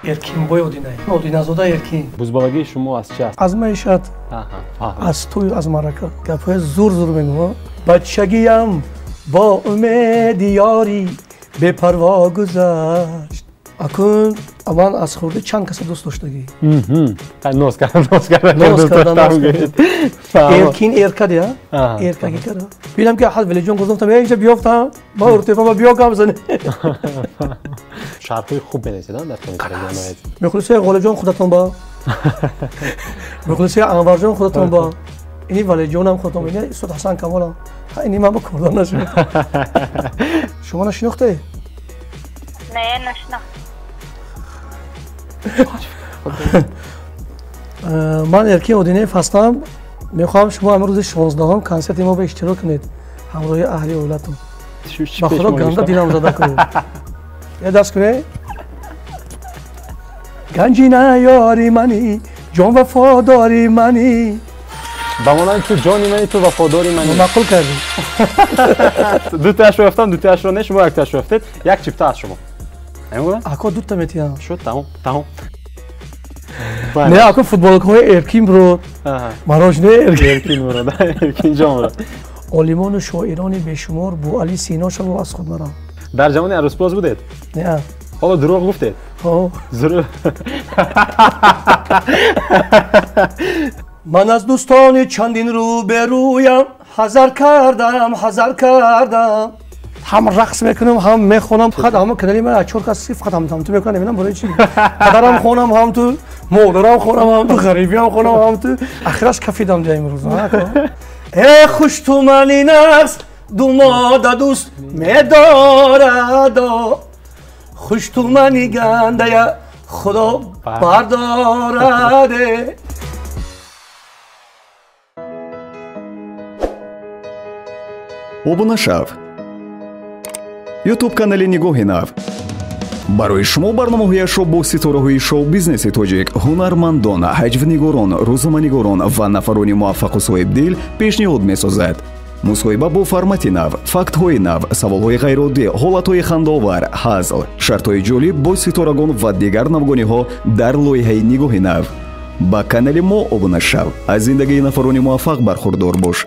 Эркинбой Одинаев. Одиназода Эркин. Бузбалагии шумо аз чи аст? Аз маишат, аз тӯю аз маърака. Гапҳои зур зур мегӯм. Бачагиям бо умеди ёрӣ бепарво гузашт. Акун ман аз хурдӣ чанд каса дӯст доштагӣ. Ноз карда, ноз карда, ноз карда, ноз карда. Эркин эркад я? Эркаги кара. Бинам ки ҳад Велиҷон гуфтам, инҷа биёфтам, ба уртефа ба биё гап зане. Шарҳҳои хуб менависед дар комментарияҳо. Мухлисои Ғолибҷон худатон ба. Мухлисои Анварҷон худатон ба. Ини Валиҷонам худатон ба. Ини Устод Ҳасан Камолам. Ини ман ба кордор нашуд. Шумо нашинохтед? Не, нашинохтам. Ман Эркин Одинаев ҳастам. Мехоҳам шумо имрӯзи 16-ум консерти мо ба иштирок кунед ҳамроҳи аҳли оилатон. Ба худо ганда дилам зада кунед. Я даст кунед. Ганҷина ёри мани, ҷон вафодори мани. Ба монанди ту ҷони мани, ту вафодори мани. Маъқул кардӣ. Дутаашро ёфтам, дутаашро не, шумо яктаашро ёфтед. Як чипта аз шумо. Ако дута метиҳам. Шуд, тамом, тамом. Не, ако футболкаҳои Эркин бро. Марожне Эркин бро, Эркин ҷон бро. Олимону шоирони бешумор Буали Сино шаву аз худ марав. Дар ҷавони арӯсбоз будед? Не. Ҳоло дурӯғ гуфтед? Ҳо. Зур. Ман аз дӯстони чандин рӯберӯям ҳазар кардам, ҳазар кардам. Ҳам рақс мекунам, ҳам мехонам. Фақат ҳама канали ман чор кас фақат ҳам ту мекунам, намедонам барои чӣ. Падарам хонам ҳам ту, модарам хонам ҳам ту, ғарибиям хонам ҳам ту. Ахираш кафидам дия имрӯз. Э хуш ту мани нақс ду мода дӯст медорад. Хуш ту мани гандая худо бардорад. Обуна шав. Ютуб канали Нигоҳи нав барои шумо барномаҳояшро бо ситораҳои шоу-бизнеси тоҷик, ҳунармандон, ҳаҷвнигорон, рӯзноманигорон ва нафарони муваффақу соҳибдил пешниҳод месозад. Мусоҳиба бо формати нав, фактҳои нав, саволҳои ғайриоддӣ, ҳолатҳои хандаовар, ҳазл, шартҳои ҷолиб бо ситорагон ва дигар навгониҳо дар лоиҳаи Нигоҳи нав. Ба канали мо обуна шав, аз зиндагии нафарони муваффақ бархурдор бош.